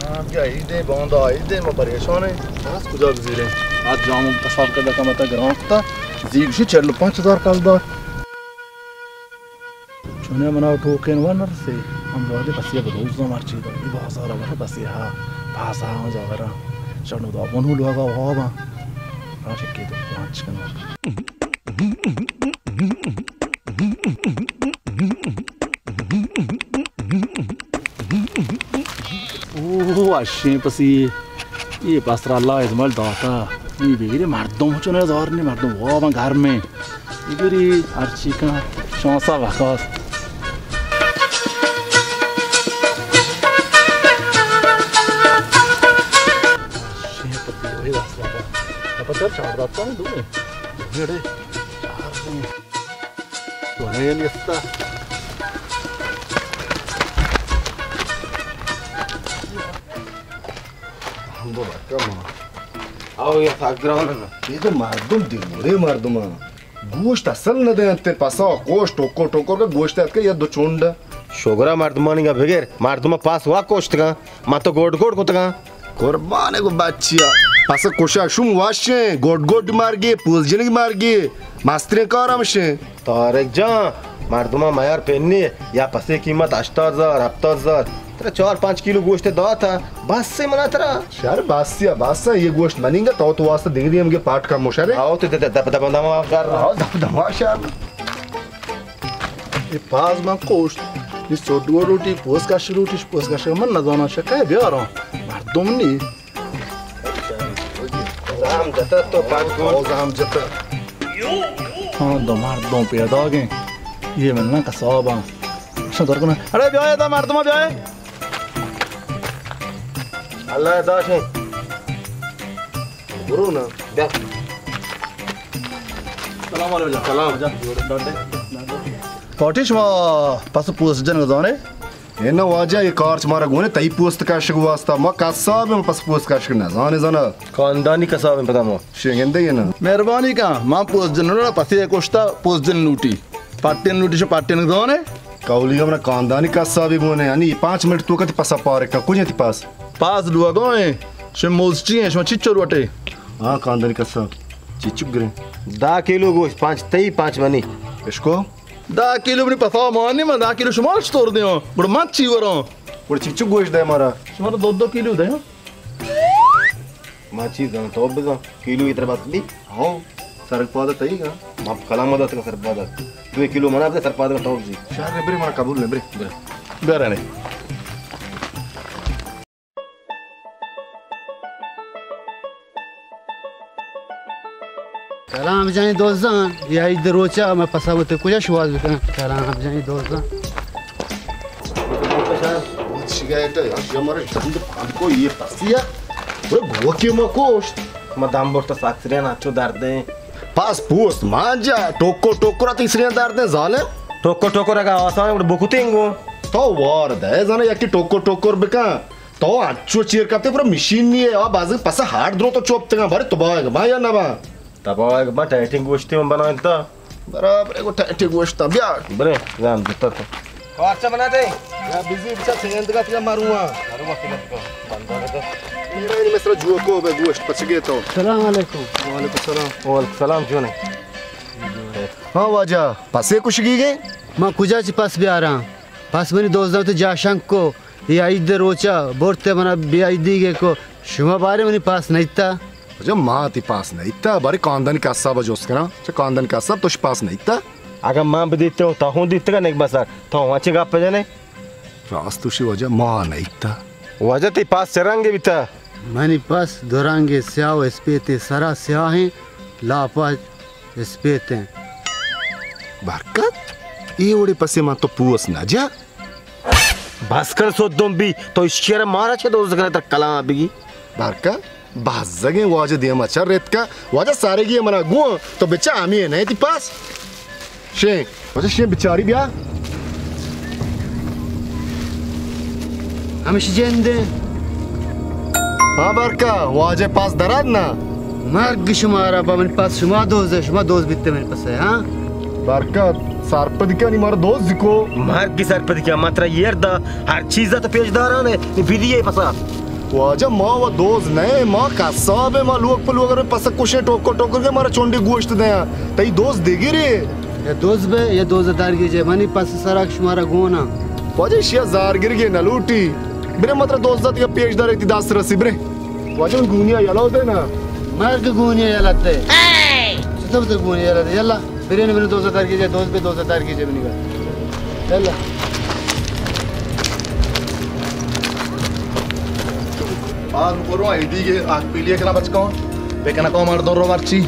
ہاں، بیا عید ء، باندا عید ء، ما پریشان ایں۔ پاس کجا بزیریں؟ آ جام ء تصاف کردہ کمتا گران کتا، زی گوشی چل و پنچ ہزار کلدار۔ چونے منا ٹوکن و نرسے، ہم وہدے پسے بدوزاں مرچی دا، ای بازار ورا پسے ہا، پاسا ہم زاورا، شنو دا، منو لوگا وابا، راشکی تو پانچ کنو۔ اوہ، اشیں پسی، اے پس را اللہ ازمل داتا۔ اے بگیری مردم چون ہزار نی، مردم واباں گھر میں۔ بگیری ہرچی کن شانسا وکاس۔ اشیں پسی، وہی راست بابا۔ اپا چل چار داتا دو۔ جڑے۔ چار دو۔ تو نہیں لیستا۔ ہم بابا کم۔ آؤ یا ساگران نا۔ یہ تو مردم دیوڑے مردم۔ گوشت اصل نہ دینت، پسا کوش ٹوکو ٹوکو کا گوشت اتکا یا دو چونڈ۔ شوگرا مردمانی کا بگر، مردم پاس وا کوشتگا، من تو گوڈ گوڈ کتگا۔ قربان گو بچیا، پس کشا شوم واشیں، گوڈ گوڈ مارگی، پوز جنگ مارگی، مستریں کار ہمشیں۔ طارق جان، مردماں میار پنی یا پسے قیمت ہشتاد ہزار، ہفتاد ہزار، ترا چار پنچ کیلو گوشت داتا، بس سے منا ترا۔ شر بس یا بس، یہ گوشت منینگا تو تو واسطہ دنگ دیم گے پاٹ کم مشرے۔ آؤ تو دپ دپ دپ دم شر۔ آؤ دپ دم شر۔ اے پاز من کوشت، نی سوڈو لوٹی، پوز کش لوٹی، پوز کش من نزاناں شکای بیاراں۔ مردم نی۔ زام جتا تو پاک کن۔ او زام جتا۔ ہاں، دو مردم پیدا گئے۔ یہ من نہ کساباں۔ شو در کنا۔ ارے بیائے دا مردم بیائے۔ اللہ داشیں۔ برو نا۔ بیا۔ سلام علیکم۔ سلام۔ پارٹی شما پس پوست جن گزانے؟ اے نہ واجہ، اے کارچ مارا گونے تئی پوست کشگ واسطہ۔ ما قصاب ایں، پس پوست کشگ نہ زانے زانا۔ خاندانی قصاب ایں پدا ما۔ شنگندے اے نا۔ مہربانی کن، ما پوست جن لوٹا، پسے کشتا پوست جن لوٹی۔ پاٹین لوٹی شو پاٹین زانے۔ کولی گا منا خاندانی قصابی گونے، یعنی پانچ منٹ تو کتی پسا پارک کن، کجے تی پاس؟ پاس لوگا ایں، شو موزچی ایں، شما چچو لوٹے؟ ہاں، خاندانی قصاب۔ چچو گریں؟ دہ کلو گوشت، پانچ تئی، پانچ منی۔ اشکو؟ دہ کلو منی پسا مانی، من دہ کلو شما چطور دیاں؟ گڑا من چی وراں؟ گڑا چچو گوشت دے مارا؟ شما تو دو دو کلو دے۔ ما چیز داں، تو بزاں۔ کلو اتر بس بی؟ ہاں۔ سرگ پادا تئی گا؟ ما کلام دات سرگ پادا۔ دو کلو منا بدے، سر پادا تو بزی۔ شہر برے، منا قبول نہیں، برے۔ برے۔ برے نہیں۔ کلام جانی دوزان، یا عید روچا، میں پسا بوتے کجا شواز بکن۔ کلام جانی دوزان۔ شکایت ہے، یا ہمارے چند پاند کو یہ پسیا۔ وہ گوکی ما کوشت۔ ما دام برتا ساکسرین اچو درد ہے۔ پاس پوست مانجا، ٹوکو ٹوکو را تیسرین درد ہے، ظالم۔ ٹوکو ٹوکو رگا آسان ہے، بکتیں گو۔ تو وار دے، زانا یکی ٹوکو ٹوکو بکن۔ تو انچو چیر کپتے، پر مشین نہیں ہے، آ بازی پسا ہارڈ درو تو چوپتگا، بارے تباہ ہے، با یا نہ با؟ تباہ ہے، با ٹائٹنگ گوشتے من بنائیں تا۔ برابر ہے، وہ ٹائٹنگ گوشتا، بیا۔ برے، زان جتا تو۔ کارچا بنا دے۔ یا بزی بچا سیند کا تیا ماروا۔ ماروا سیند کا۔ بندہ کا۔ میرا یہ مسئلہ جو کو بے گوشت پچ گئے تو۔ السلام علیکم۔ وعلیکم السلام۔ وعلیکم السلام، جو نہیں۔ ہاں واجہ، پسے کشگی گئے؟ ما کجا چی پس بیاراں؟ پس منی دوزدان تو جاشنک کو۔ اے عید ء روچ ء برت ء من ء بے عیدیگ ء کو۔ شما باریں منی پاس نئیت ء؟ واجہ ما تئی پاس نئیت ء، باریں کاندانی کساب ء جست کناں۔ چہ کاندانی کساب تو شی پاس نئیت ء؟ اگاں من بدیتوں تو ہوں دیتگ ء نگبہ سر، تو ہوں انچیں گپ ء جنئے؟ راست گوشی واجہ، ما نئیت ء۔ واجہ تئی پاس چہ رنگے بیتہ؟ منی پاس دو رنگے، سیاہ و اسپیتے، سرا سیاہیں، لاپا اسپیتیں۔ برکت، اے وڑے پسے من تو پوس نہ جا۔ بس کن سدم بی، تو اشکیر مارا چہ دوز کنے تر کلام بگی۔ برکت، بزگیں واجہ دیما چہ رتکا، واجہ سارگی منا گون، تو بچا ہمیں نہیں تئی پاس۔ شیں، واجہ شیں بچاری بیا۔ ہمش جندے۔ ہاں برکا، واجہ پاس درات نا۔ مرگ شمارا، با من پاس شما دوز، شما دوز بیتے من پسے، ہاں؟ برکت، سرپد کنی مارا دوز کو۔ مرگ سرپد کیا، من ترا یر دا، ہر چیز تو پیش دارانے، نی بیدی پسا۔ واجہ، ما و دوز نہ، ما قصاب، ما لوگ پہ لوگ رو پس کشیں، ٹوکر ٹوکر کے مارا چونڈی گوشت دیاں۔ تئی دوز دگرے۔ یا دوز بے، یا دوز درگیجے، منی پس سرا شمارا گونا۔ واجہ، اشیا زار گرگے نہ لوٹی۔ برے متر دوز دت یا پیش دارے تی دست رسی، برے۔ واجہ، من گونیا یلا دے نا۔ مرگ گونیا یلا دے۔ چطور تو گونیا یلا دے؟ یلا۔ برین، برین، دوز درگیجے، دوز بے، دوز درگیجے منی گا۔ یلا۔ آ، برو، ایدی کے آگ پیلی کنا بچکاں۔ بے کنا کو مردم رو مرچی۔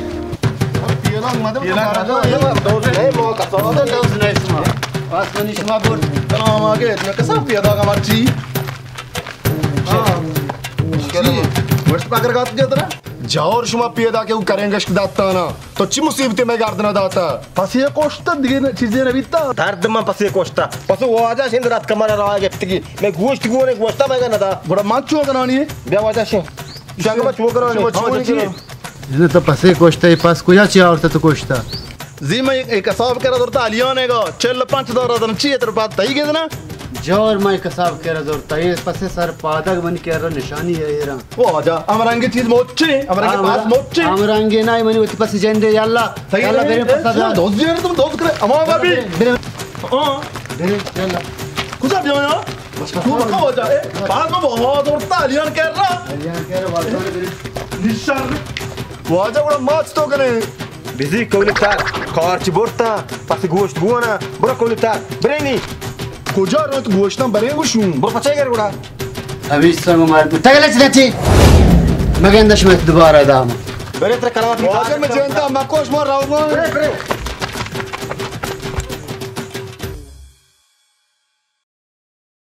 پیلا مدد پیلا مدد۔ دوز نہیں، مو کا دوز نہیں شما۔ آسمانی شما بول۔ کلام آگے، کسا پیدا کا مرچی۔ ہاں۔ جی، ورس پاکر گات جتنا۔ جاور شما پیدا کے کریں گشک داتانا۔ تو چی مصیبتے مئے گردنا داتا؟ پسے کشتا، دیگه نه، چیزے نبیتا۔ درد من پسے کشتا۔ پسو واجہ شند رات کمر را گپتگی۔ میں گوشت گونے گوشتا مگا ندا۔ گڑا من چو کنانی؟ بیا واجہ شن۔ شنگ ما چو کنانی؟ شما چو کنانی؟ جنو تو پسے کشتا، یہ پس کجا چی آورتا تو کشتا؟ زی میں ایک، ایک حساب کرا دورتا علیانے گا۔ چل پنچ دورا دن چی اتر پات تئی گدنا؟ جور میں حساب کرا دورتا، یہ پسے سر پادگ من کرا نشانی ہے ایران۔ او واجہ، ہم رنگی چیز موچے، ہم رنگی ہم پاس ر-، موچے۔ ہم رنگی نہ، منی وتی پس جنڈے، یلا۔ صحیح یلا، ہے، برے اے، پسا سن، جا۔ دوست جی، تم دوست کرے، اما بابی۔ برے، برے۔ ہاں۔ برے، یلا۔ کجا بیا یا؟ بس، تو بس۔ بکا واجہ، اے، پاس میں بہت اور تالیان کر رہا۔ تالیان کر رہا، واجہ برے۔ نشان۔ واجہ، گڑا ماچ تو کنے۔ بزی کولی تر، کارچ برتا، پس گوشت گونا، برو کولی تر، برینی۔ کجا رت گوشتاں بریں گوشوں؟ برو پچے گر گڑا۔ ابھی سنگ مار کو تگلے چلے چی؟ مگن دش میں دوبارہ دام۔ برے تر کلام کی واجہ میں جنتا مکوش مار راو۔ برے، برے۔